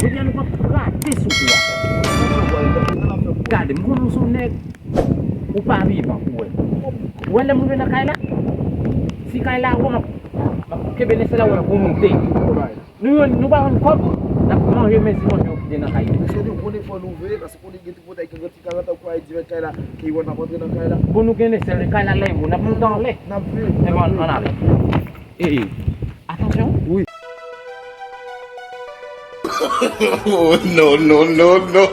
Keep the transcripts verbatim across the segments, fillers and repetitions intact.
Ebyen, nou p ap rate sou kou a. Gade, m konnen w se yon nèg, ou pa vivan pou wè. Ou wè lè m rive nan kay la? Si kay la wè, m ap, m ap kenbe lensèl la wè pou moute. Nou, nou pa jwenn kòb, n ap manje mezi manje yo kite nan kay yo. Mesye, nou konnen fò nou veye, paske konnen gen tripotay ki gen ti karant an kwa e di mèt kay la, ki wè n ap antre nan kay la. Bon, nou gen lensèl, kay la lè gwo, n ap moute anlè. N ap veye. Ebyen, ann ale. Ee, atansyon. Wi. Oh, no, no, no, no.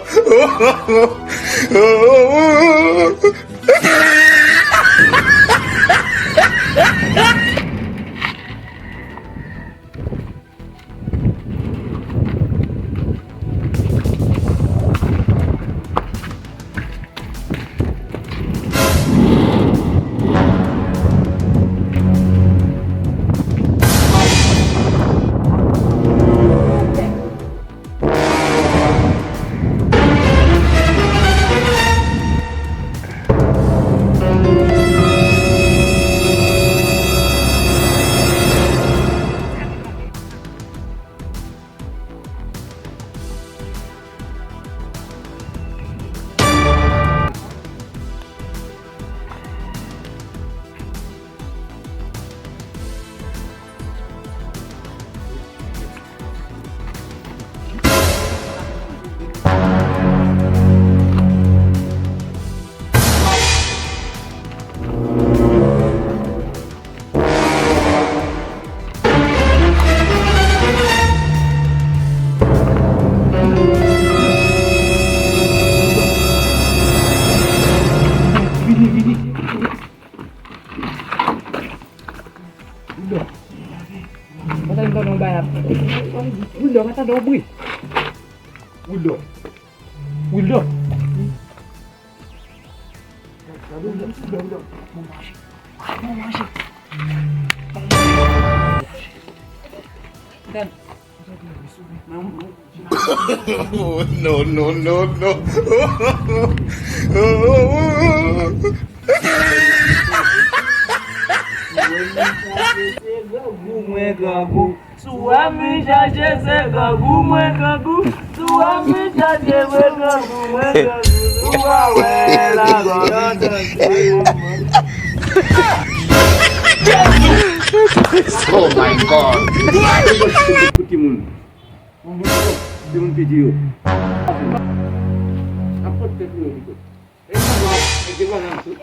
Vini, vini. Wildo. Mwen tande yon bagay ap. Wildo, mwen tande yon bri. Wildo. Wildo. Oh, no, no, no, no. Mwen grangou. Si w ap vin chache se grangou mwen grangou. Si w ap vin chache se grangou mwen grangou. Si w pa wè lavi an danse. Oh my God. Pou timoun. Timoun piti yo. Ap pot tèt nou pito. E sa va, e ke va nan sou.